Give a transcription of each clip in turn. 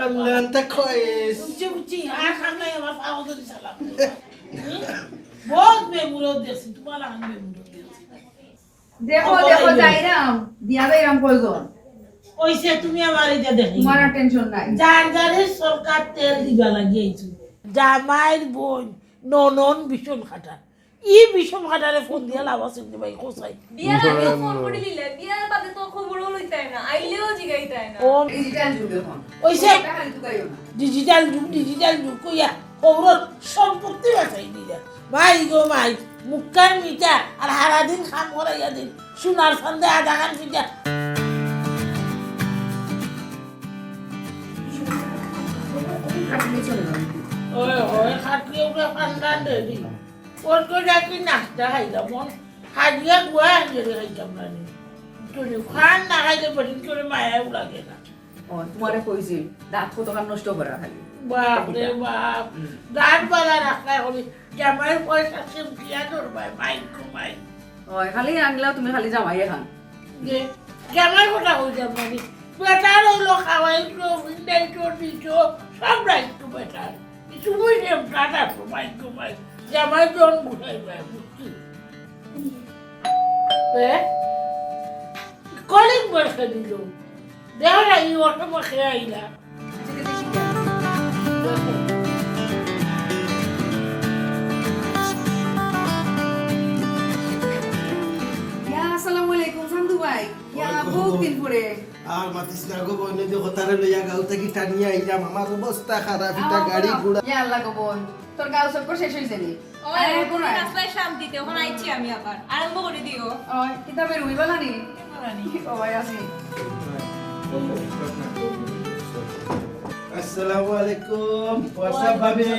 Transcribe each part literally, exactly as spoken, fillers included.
আল্লাহ, তা কইস। বুঝছি, বুঝছি। আর খাম নাই, আমার পাও ধরি সালাম। হুম? বহুত বেমুরত দেখছি, তোমার লাখান বেমুরত দেখছি। দেখো, খবর দেখো, নাই। যাইরাম, দিয়া যাইরাম কয়জন। ওইসে তুমি আমার এই যে দেখি। তোমার আর টেনশন নাই। যার যারে সরকার তেল দিবা লাগি আইছো। জামাইর বোন, ননন ভীষণ খাটা। ই বিষম কাটারে ফোন দিয়া লাভ আছে নি ভাই, কোথায়? বিয়ার আগেও ফোন করি নিলে, বিয়ার বাদে তো খবরও লইতায় না, আইলেও জিগাইতায় না। ও। ডিজিটাল যুগ এখন। ওই সে। এটা খালি তুকাইও না। ডিজিটাল যুগ, ডিজিটাল যুগ কইয়া খবর সম্পত্তি বাঁচাই দিলে। ভাই গো ভাই, মুক্কার মিটা আর হারা দিন কাম করাইয়া দিন। সোনার ফান্দে আধা খান পিঠা। ওই, ওই, খাটিয়ে উঠে ফান্দা দেরি। ওর তো যাকে নাস্তা খাইতাম, মন হাজিয়া গুয়া আনলে খাইতাম না নি। তোরে খান না খাইলে বেটিন তোরে মায়াও লাগে না। ও, তোমারে কইছি, দাঁত কতখান নষ্ট করা খালি। বাপ রে বাপ, হুম। দাঁত বালা রাখলাই করি, জামাইর পয়সা সিম দিয়া ধরবায়, মাইক কমাই। ওই, খালি আনলা তুমি খালি জামাই এখন। যে, জামাই কথা কইতাম না নি। বেটার হইলো খাওয়াইতো, ফিন্দাইতো, দিতো, সব দায়িত্ব বেটার। তুমি যে দাদা তো মাইক কমাই, জামাই জন বুঝাই পায়, বুঝছি। এ? কলিং বেল দিল। দেখো না, এই অটো বসে আইলা। ইয়া, আসসালামু আলাইকুম, সান্দু ভাই। ইয়া, ওয়ালাইকুম বহুত দিন পরে। আর মাতিস না গো বোন, এই যে হতারে লইয়া গাঁও থাকি টানিয়া আইলাম, আমার অবস্থা খারাপ, ইটা আহ, গাড়ি ঘোড়া। ইয়া আল্লাহ গো বোন, তোর গাঁও চক্কর শেষ হইছে নি? ওই, আরে, তুমি কোনায়? রাস্তায় শান্তিতে, ওখানে আইছি আমি আবার। আরম্ভ করে দিও। ওই, কিতাবে রুই বানানি? বানানি। ও ভাই, আসি। আসসালামু আলাইকুম। What's up, ভাবি?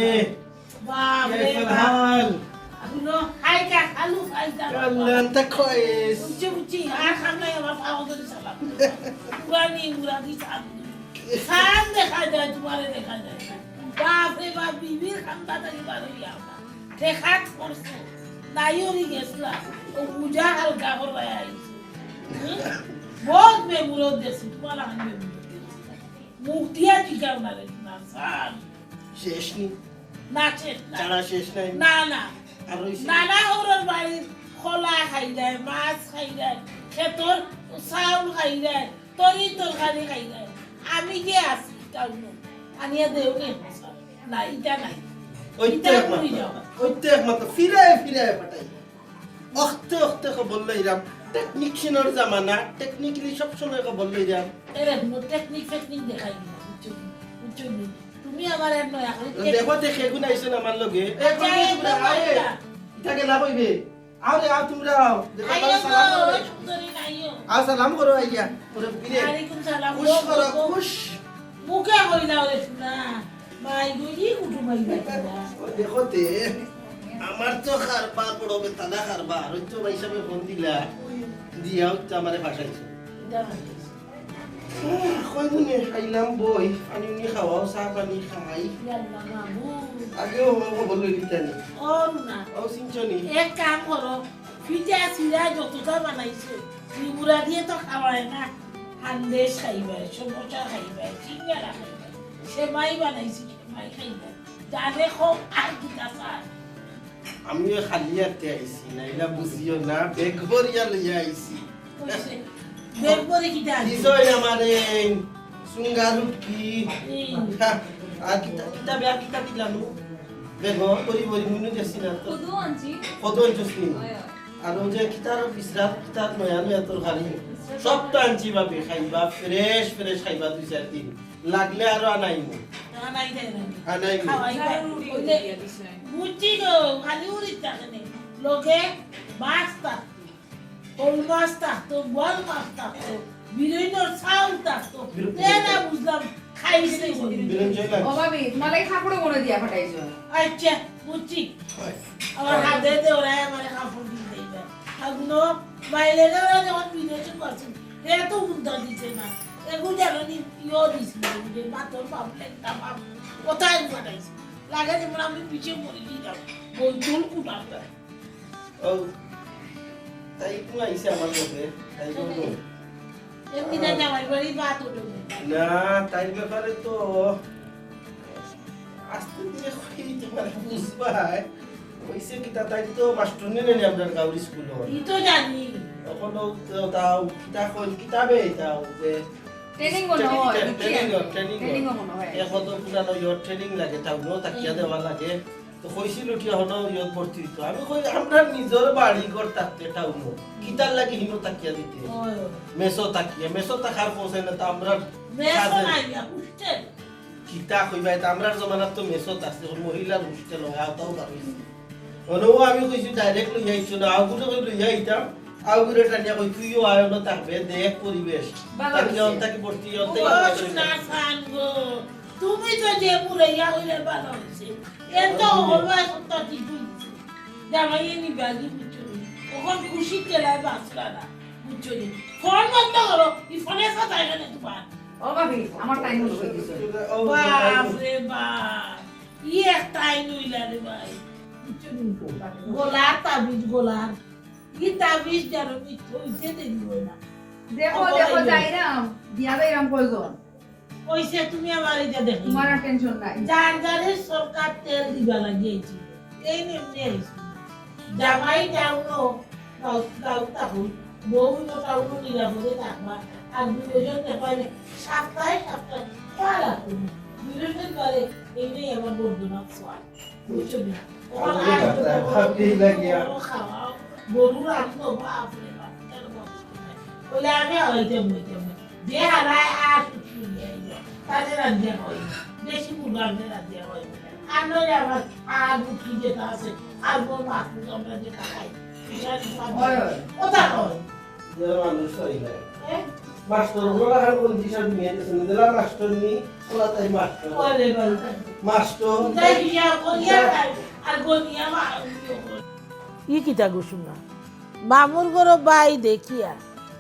বাপ রে كيف বাপ। الحال? আগুনো, হাই কা, আলু খাই যা। আল্লাহ, তা কইস। বুঝছি, বুঝছি। আর খাম নাই, আমার পাও ধরে সালাম। পুরানি, পুরানি সালাম। সালাম দেখা যায়, তোমারে দেখা যায় না। বাপ রে বাপ, বিবির খান্দা থাকি বার হইয়া আমরা। ঠেকাত পড়ছো, নাইওরি গেছলা, ও বুঝা হালকা করে আইছো। হুম? বহুত বেমুরত দেখছি, তোমার আমি বেমুরত দেখছি। মুখ দিয়া জিগাও না রে, না, সান। শেষ নি? না, শেষ না। চারা শেষ নাই? না, না। আর রইছে? নানা ওরর বাড়ির কলা খাইরায়, মাছ খাইরায়, খেতর চাউল খাইরায়, তরি তরকারি খাইরায়। আমি যে আছি, টাউনো। আনিয়া দেও নি, না, ইটা নাই। ওই তো ইটা একমাত্র, কই যাও? ওই তো একমাত্র, ফিরায় ফিরায় পাঠাই। অখতে অখতে খবর লইরাম, টেকনিশিয়ানর জামানা, technically সব সময় খবর লইরাম। এরে, কোনো টেকনিক ফেকনিক দেখাই দিলাম, বুঝছো নি? বুঝছো নি? তুমি আমার এক নয়া করে দেখো, দেখে গুণ আইছো না আমার লগে। এ, আচ্ছা, কোন একদম তোমরা? আরে, আচ্ছা। ইটা গেলা কইবে? আরে, আও তোমরা আও। দেখো, আইও তাহলে সালাম গো, করো। সুন্দরী, আইও। আও, সালাম করো, আইয়া। ওরে, বিরে। ওয়ালাইকুম সালাম। খুশ গো, করো, গো, গো। খুশ। মুখে কইলা ওরে শোনা। ভাই গো, ই কুটুম আইবা কিনা? ও দেখো তে, আমার তো কারবার বড় বেতালা কারবার, ওই তো ভাই সাহেবে ফোন দিলা, দিয়া ওই তো আমারে ফাঁসাইছে। এটা ভালো। আহ, কই মনে খাইলাম বই, পানি উনি খাওয়াও, চা পানি খাই। ইয়াল্লা মাবুদ। আগেও আমার খবর লই দিতা নি। ও না। ও চিনছো নি? এক কাম করো, ফিটা সিরা যতটা বানাইছে, ত্রিপুরা দিয়ে তো খাওয়ায় না। আন্দেশ খাইবায়, সমোসা খাইবায়, সিঙ্গারা খাইবায়, সেমাই বানাইছি, সেমাই খাইবায়। জানে খুব আর কিতা চায়। আমিও খালি হাতে আইছি, নাইলা বুঝিও না, ব্যাগ ভরিয়া লইয়া আইছি। কইছে, ব্যাগ ভরে কিতা আনছি? দিছই আমারে, সুঙ্গা রুটি। হুম। হ্যাঁ, আর কিতা, কিতা ব্যাগ কিতা দিলাম? ব্যাগ ভরি ভরি মুনু দেখছি না তো। কদু আনছি। কদু আনছস নি? হয়, হয়। আর ওই যে কিতার বিচরা, কিতার নয়া নয়া তরকারি। সব তো আনছি ভাবি, খাইবা, fresh fresh খাইবা দুই চার দিন। লাগলে আরো আনাইমু। আনাই দেয় না। আনাইমু। খাওয়াই দেয়। বুঝছি গো, খালি উড়িত থাকে নে। লগে মাছ থাকতো, কই মাছ থাকতো, বোয়াল মাছ থাকতো, বিরইনর চাউল থাকতো। বিরইন তে না বুঝলাম, খাইছে বলে। বিরইন চাইলে? ও ভাবি, তোমার লাগি কাপড়ও মনে দিয়া ফাটাইছো। আচ্ছা, বুঝছি। হয়। আমার হাতে দে ওরা আমারে কাপড় দিয়ে দেয়। আগুনো বাইরে গেলে যখন বিদেশে করছি, এ তো উদ্ধার দিছে না। এগু জানো নি, ইয়ো দিছিল, যে মাতর বাপ, লেখা বাপ, কোথায় পাঠাইছে? লাগে যেমন আমি পিছে পড়ে দিলাম, বই তুল কুটাতে। ও, তাই কোন আইছে আমার কাছে? তাই কোন? এমনি না জামাই বাড়ি বাদ হলো। না, তাইর ব্যাপারে তো আস্তে ধীরে কই তোমার বুঝবায়। কইছে কিতা, তাই তো মাস্টর নিলে নি আমরার গাঁওর স্কুলো। ই তো জানি। অখন ও তো তাও কিতা কইল, কিতাবে তাও যে ট্রেনিং মনে হয়, ট্রেনিং, বুঝছি আমি। ট্রেনিং। ট্রেনিং মনে হয়। এখন তো পুরানো ইয়র ট্রেনিং লাগে, তাও নো তাকিয়া হুম। দেওয়া লাগে। তো কইছিল কি হলো ইয়ত ভর্তি হইতো। আমি কই, আমরা নিজর বাড়ি ঘর থাকতে টাউনো। কিতার লাগি হিনো তাকিয়া দিতে? ওই। মেসো তাকিয়া, মেসো তাকার পৌঁছায় না, তো আমরা মেসো কাজে নাই, হোস্টেল। কিতা কইবা, এটা আমরার জমানাত তো মেসো থাকছে, এখন মহিলার হোস্টেল হয়, আওতাও বার হইছে। অনেও আমি কইছি, direct লইয়া আইছো না, আগুরে কই লইয়া আইতাম, আগুরে টানিয়া কই, তুইও আয়, অনো থাকবে, দেখ পরিবেশ। বালা তার হইছে। নিয়ম থাকি ভর্তি, অন থাকি ও, ভর্তি। সোনা খান গো, তুমি তো যে পুরাইয়া হইলে ভালো হইছে। এ তো হলো এক সপ্তাহ ঠিক হইছে। জামাইয়ে নিবাগি বুঝছো নি? অখন খুশি তেলায় বাঁচলা না, বুঝছো নি? ফোন বন্ধ করো, ই ফোনে কথা এখানে তোমার। ও ভাবি, আমার টাইম হলো, হয়ে গেছে। বাপ রে বাপ, ই এক টাইম হইলা রে ভাই। বুঝছো নি? গলার তাবিজ, গলার। ই তাবিজ যেন মিথ্যা হইতে দেরি হয় না। দেখো, অখন দেখো, এই যাইরাম, দিয়া যাইরাম কয়জন। কইছে তুমি আমার ইটা দেখি। তোমার আর টেনশন নাই। যার যারে সরকার তেল দিবা লাগি আইছে। এই নিয়ম নিয়ে আইছে। জামাই টাউনো, গাঁও, গাঁও থাকুক। বউ তো টাউনো নিরাপদে থাকবা। আর দুইজন দেখাইলে সপ্তাহে সপ্তাহে পালা তুমি। দুইজন ধরে এই নিয়ে আমার বন্ধু না সোয়াল। বুঝছো নি? ওখানে আর তো ভাবতেই লাগে আর। গরু খাওয়াও, গরু রাখতো, বাপ রে বাপ, তার বাপ। বলে, "আমি হইতে, হইতে, হইতে।" যে হারায় আর কিছু নেই। তাদের রান্না হয়। বেশি মুরগা আমাদের রান্না হয়। আর নইলে আমার আর মুখি যেটা আছে, আর বড় মাছ মুরগা আমরা যেটা খাই। হয়, হয়। ওটা হয়। যারা মানুষ হয় না। হ্যাঁ? মাস্টর, ওরা এখন কোন দিশা নিয়ে গেছে? যারা মাস্টর নি, ওরা তাই মাস্টর। ওরে বাবা। মাস্টর। তাই হিসাব করিয়া খাই, আর গনিয়া মা-, ই কিতা ঘোষণা? মামুর ঘরো বাই দেখিয়া,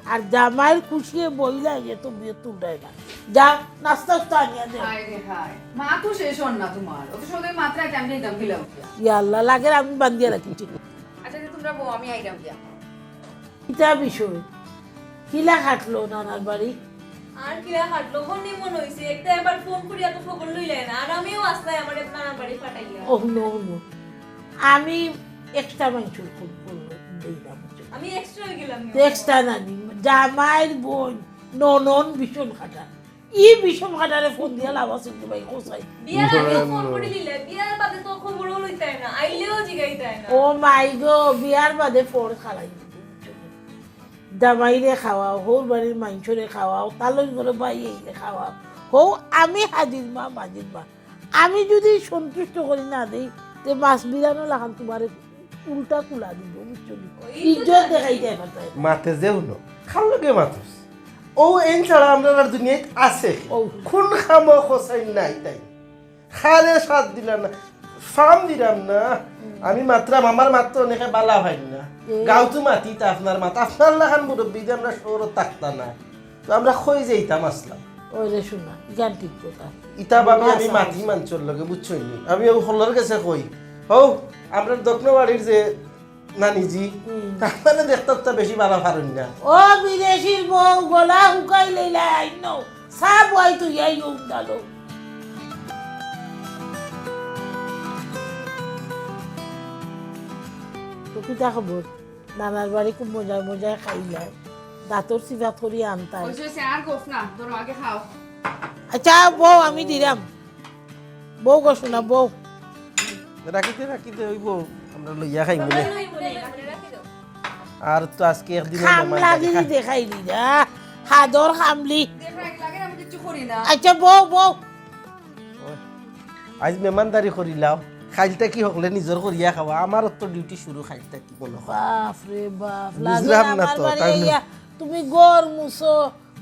আর জামাইর খুশিয়ে বইলা যে তুমি তুলরায় না। যা, নাস্তা উস্তা আনিয়া দে। হায় রে হায়, মা তো শেষ হন না তোমার। অত সময় মাত্রা কেমনে দাম দিলাম? ইয়া আল্লাহ, লাগের আমি বান্ধিয়া রাখি, ঠিক। আচ্ছা, আচ্ছা, তোমরা বউ, আমি আইরাম গিয়া। ইটা বিষয়। কিলা কাটলো নানার বাড়ি? আর কিলা কাটলো? মনে মনে হইছে, একটা এবার ফোন করিয়া তো খবর লইলে না। আর আমিও আসলাই আমার নানার বাড়ি পাঠাইয়া। ওহ, no, no। আমি এক্সট্রা মাংসর খবর দিলাম। আমি এক্সট্রা গেলাম না। এক্সট্রা না নি, জামাইর বোন, ননন ভীষণ খাটা। ই বিষম কাটারে ফোন দিয়া লাভ আছে নি ভাই, কোথায়? বিয়ার আগে ফোন করি দিলে, বিয়ার বাদে তো খবরও লইতায় না, আইলেও জিগাইতায় না। ও মাই গো, বিয়ার বাদে ফোন খালাই। জামাইরে খাওয়াও, হউর বাড়ির মাইনষরে খাওয়াও, তালই করে ভাই এইরে খাওয়াও। হউ, আমি হাজির মা, মাজির মা। আমি যদি সন্তুষ্ট করি না দেই, তে মাছ বিলানো লাখান তোমারে উল্টা কুলা দিব, বুঝছো নি? ওই তো ইজ্জত জানি। দেখাই যায় না তাই। মাতে যে হুনো, খাল লগে মাতুস। ও এন ছাড়া আমরা আর দুনিয়াত আছে। ও। কোন খামো খোসাই নাই তাই। খালে সাথ দিলাম না, ফাম দিলাম না। হুম। আমি মাতরাম, আমার মাত তো অনেকে বালা হয় না। এ। গাঁওত মাতি তা আপনার মাত, আপনার লাখান মুরব্বি যে আমরা শহরো থাকতা না। তো আমরা কই যাইতাম আসলাম। ওই রে শোনা, ইখান ঠিক কথা। ইতা ভাবি আমি মাতি মানষর লগে, বুঝছো নি? আমি ও হকলর গেছে কই, হউ, আমরার দক্ষিণ বাড়ির যে নানিজি, হুম। তার মানে দেখতে তো বেশি বালা পারইন না। ও বিদেশির বউ গলা হুকাই লইলা আইন, সব ওই তুই এই উন্দালো। তো কিতা খবর? নানার বাড়ি খুব মজায় মজায় খাইলায়। দাঁতর চিবাত করি আনতায়। হইছে, হইছে, আর গোফ না, ধরো আগে খাও। আচ্ছা, বউ, আমি দিরাম। বউ গো শোনা, বউ। রাখিতে, রাখিতে অইবো, আমরা লইয়া খাইমু নে। আর তো আজকে একদিন খামলাগিরি দেখাইলি না, হাদর খামলি। দেখাই লাগে, আমি কিচ্ছু করি না। আচ্ছা, বউ, বউ। ওই, আইজ মেহমানদারি করিলাও, খাইলতা কি হকলে নিজর করিয়া খাওয়া, আমার তো ডিউটি শুরু খাইলতা কি মনে হয়। বাপ রে বাপ, বুঝলাম না তো, তাই না? তুমি ঘর মুছো,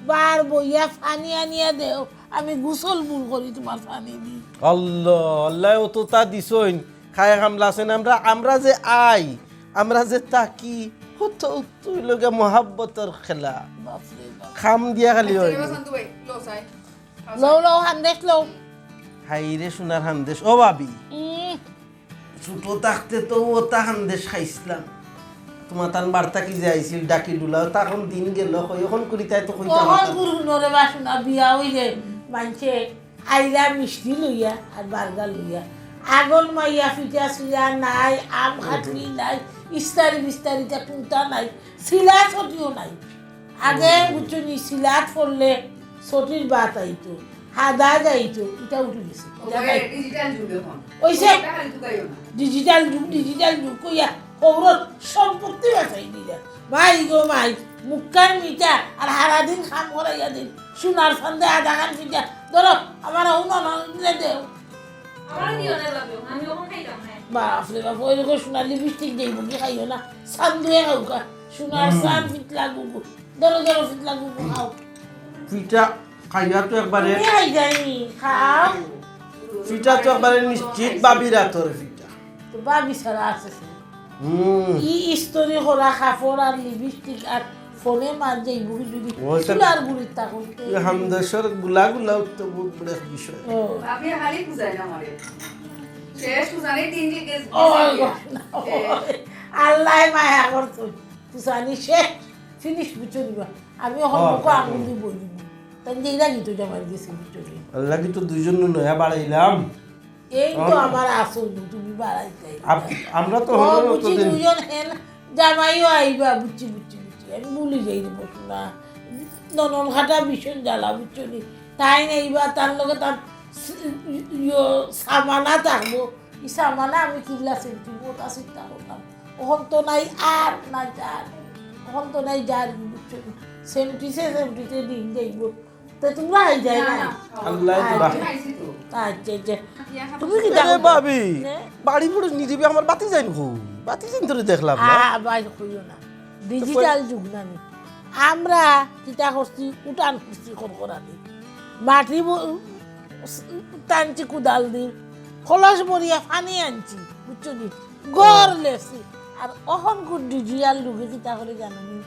বার বইয়া পানি আনিয়া দেও, আমি গোসল বুল করি তোমার পানি দি। আল্লাহ, আল্লাহ, অততা দিছইন, খায় কামলা আছইন, আমরা, আমরা যে আই, আমরা যে থাকি, হতো তুই লগে মহাব্বতর খেলা। বাপ রে বাপ। খাম দিয়া খালি আচ্ছা, হয়। এবার সন্তু ভাই, লো, চাই। লও, লও, হান্দেশ লও। হাই রে, সোনার হান্দেশ। ও ভাবি। উম। ছোট থাকতে তো অতা হান্দেশ খাইছলাম। মাতান বার্তা কি যে আইছিল, ডাকি ডুলাও, তখন দিন গেল, কই, অখন করি তাই তো কইতাম কখন না। গুরু নরে বাসনা বিয়া হইলে মানছে আইলা মিষ্টি লইয়া আর বার্গার লইয়া। আগন মাইয়া ফিটা সিলা নাই, আম খাটলি নাই, ইস্তারি বিস্তারিতে কুন্তা নাই, সিলা ছটিও নাই। আগে বুঝছো নি, সিলাত পড়লে ছটির বাত আইতো, হাদা যাইতো, ইটা উঠি গেছে। ইটা নাই। ডিজিটাল যুগ এখন। ওইছে। ওটা খালি তুকাইও না। ডিজিটাল যুগ, ডিজিটাল যুগ কইয়া খবরর সম্পত্তি বাঁচাই দিলা। মাই গো মাই, মুক্কার মিটা আর হারা দিন কাম করাইয়া দিন। সোনার ফান্দে আধা খান ফিটা। ধরো, আমার হুনো না, দিলে দেও। আমার দিও না, বাবু, আমি ওখান খাইতাম না। বাপ রে বাপ, ওই রকম সোনার লিপস্টিক দেই, মুখে খাইও না। সান্দুয়ে খাও কা। সোনার সান ফিটলা গুগু। ধরো, ধরো, ফিটলা গুগু খাও। ফিটা খাইয়া তো একবারে তুমি খাই যায়নি, খাও। ফিটা তো একবারে নিশ্চিত বাবির আতর ফিটা। তো বাবি ছাড়া আছে সে। হুম। ই ইস্ত্রি করা কাপড় আর লিপস্টিক আর ফোনে মার যাইব যদি ওই তো চুলার গুড়ির তা করতে। এই হামদেশর গুলা গুলা উঠতে বহুত বড় এক বিষয়। ও। বাবি খালি বুঝায় না আমারে। শেষ বুঝানি তিন দিকে ও, গেছে। ও, ও। আল্লাহ মায়া করতো। বুঝানি শেষ। ফিনিশ বুঝছো দিবা। আমি এখন হ্যাঁ, মুখো হ্যাঁ। আঙুল দিয়ে বলি। তাই যে এরা কিন্তু জামাই গেছে বুঝছো নি? আল্লাহ কি তো দুইজন নয়া বাড়াইলাম। এই তো হ্যাঁ। আমার আসল, তুমি বাড়াইতে। আপ-, আমরা তো ও হলো বুঝি ততদিন। দুইজন হেন জামাইও আইবা, বুঝছি, বুঝছি, বুঝছি। আমি ভুলি যাই রে বসু না। ননন খাটা ভীষণ জ্বালা, বুঝছো নি? তাই নেইবা, তার লগে তার স-, ইয়ো, সামানা থাকবো। ই সামানা আমি কিবলা সেন্টি মোটা চিন্তা করতাম। ওখান তো নাই আর না যার। ওখান তো নাই যার, বুঝছো নি? সেন্টিসে, সেন্টিসে দিন যাইবো। তো তোমরা আই যায় না, না? না। আল্লাহ আচ্ছা। দিবা। আচ্ছা, আচ্ছা। তুমি কি আরে জানো? ভাবি, নে? বাড়ি পুরো নিরিবি আমার বাতি যাইন কো? বাতি যাইন তোরে দেখলাম না। আ, ভাই, কইও না। ডিজিটাল যুগ না নি। আমরা কিতা করছি, উঠান করছি, কর করানি। মাটি ব-, টানছি কুদাল দি, কলস ভরিয়া পানি আনছি, বুঝছো নি? ঘর লেছি। আর অখন কোন ডিজিটাল যুগে কিতা করে জানো নি?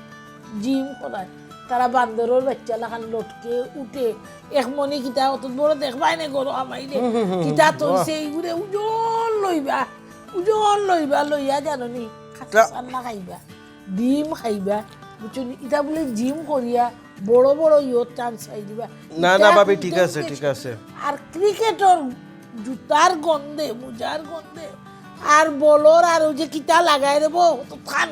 জিম করায়। তারা বান্দরর বাচ্চা লাখান লটকে উঠে, এক মনে কিতা অত বড় দেখবায় না গরু হামাইলে। হুম, হুম, হুম, কিতা হুম। তৈছে এইগুলো ওজন লইবা, ওজন লইবা, লইয়া জানো নি? খাসি তা- রান্না খাইবা, ডিম খাইবা, বুঝছো নি? ইটা বলে জিম করিয়া বড় বড় ইয়ত চান্স পাই দিবা। না, না, ইটা ভাবি, ঠিক আছে, ঠিক আছে। আর ক্রিকেটর জুতার গন্ধে, মুজার গন্ধে, আর বলর আর ওই যে কিতা লাগায় রে বো, তো থান,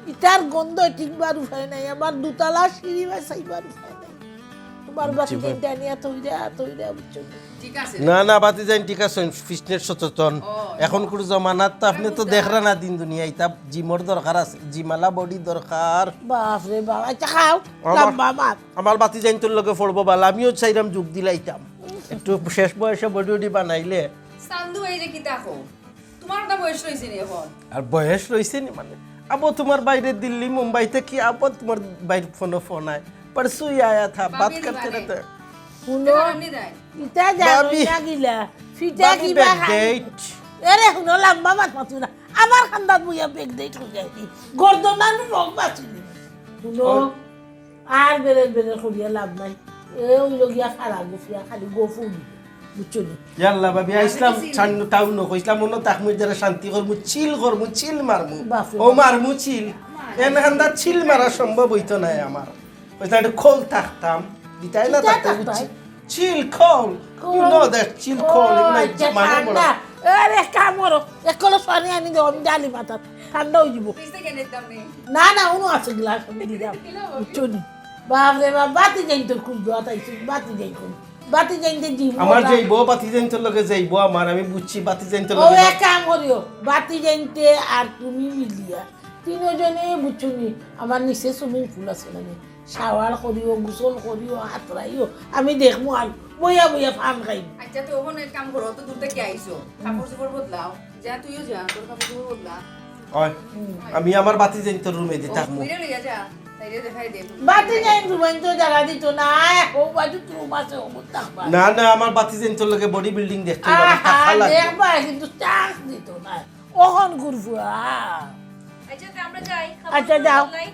ইটার গন্ধ ঠিকবার উপায় নাই। আমার দুতলা সিঁড়ি বা সেইবার উপায় নাই। তোমার বাতি বুঝছি, ভাই। টানিয়া তৈরা, তৈরা, বুঝছো নি? ঠিক আছে। না, না, বাতি যাইন, ঠিক আছে, ফিটনেস সচেতন। ও, এখন কোনো জমানাত তো আপনি তো দেখরা না দিন দুনিয়া, ইতা জিমর দরকার আছে, জিমালা বডি দরকার। বাপ রে বাপ, আচ্ছা খাও, আমার লম্বা মাত। আমার বাতি যাইন তোর লগে পড়বো বালা, আমিও চাইরাম যোগ দিলাইতাম। একটু শেষ বয়সে বডি উডি বানাইলে। সান্দু এই যে কিতা কও? তোমার তো বয়স রইছে নি এখন। আর বয়স রইছে নি মানে? আবো তোমার বাইরে দিল্লি, মুম্বাই থাকি আবো তোমার বাইরে ফোনো ফোন আয়। পরসু ই আয়া থা, বাত করতে রহতে। হুনো, এমনি দেয়। ইতা যা ভাবি, রইয়া গিলা, ফিটা ভাবি কিবা খাই। ব্যাকডেট। এরে হুনো, লম্বা মাত মাতিও না। আমার খান্দাত বইয়া ব্যাকডেট হয়ে যায়। গর্দনার রোগ বাঁচিনি। হুনো, ও। আর বেরের বেরের করিয়া লাভ নাই। এ ওই লগিয়া ফাড়া গুফিয়া খালি গফু দিবে। বুঝছো নি? ইয়াল্লা ভাবি, আইসলাম ছান্ন টাউন, কইসলাম মনো তাকমুর যারা শান্তি করমু, চিল করমু, চিল মারমু। বাপরে ও বাপ। মারমু চিল। এন খান্দা চিল মারা সম্ভব হইতো নায় আমার। কইসলাম একটু খোল থাকতাম। দিতাই না দিতাই থাকতে থাকতাই। বুঝছি। চিল খোল। You know that চিল খোল, ও, এগুলো আচ্ছা, মানে বড়। ঠান্ডা। আরে কামড়ো। এক কলস পানি আনি দেও, আমি ডালি মাথাত। ঠান্ডা হয়ে যাবো। ফ্রিজ থেকে নিতাম নি। না, না, উনো আছে গ্লাস, আমি দিলাম। বুঝছো নি? বাপ রে বাপ, বাতি যাইন তোর খুব দোয়া তাইছি, বাতি যাইন কোন? বাতি যাইন তো জীব আমার ওলা। যাইবো, বাতি যাইন তোর লগে যাইবো আমার, আমি বুঝছি, বাতি যাইন তোর ও লগে এক কাম করিও, বাতি যাইনতে আর তুমি মিলিয়া, তিনজনে বুঝছো নি, আমার নিচে সুইমিং পুল আছে না নি? শাওয়ার করিও, গোসল করিও, হাতরাইও, আমি দেখমু আর বইয়া বইয়া পান খাইমু। আচ্ছা, তো ওখানে এক কাম করো, তো দূর থেকে আইছো, কাপড় চোপড় বদলাও, যা তুইও যা, তোর কাপড় চোপড় বদলা। ওই, হুম। আমি আমার বাতি যাইন তোর রুমে দি ও, থাকমু। তুইরে লইয়া যা, তাইরে দেখাই দে। বাতি যাইন রুমে তো জায়গা দিত না, ও বাজু রুম আছে, ও থাকবা। না, না, আমার বাতি যাইন তোর লগে বডি বিল্ডিং দেখতে হবে, আমার আহা, থাকা লাগবে। দেখবা, কিন্তু চান্স দিত না। ওখান ঘুরবো, আ। আচ্ছা, তো আমরা যাই, খাবার আচ্ছা, দাবার যাও। নাই।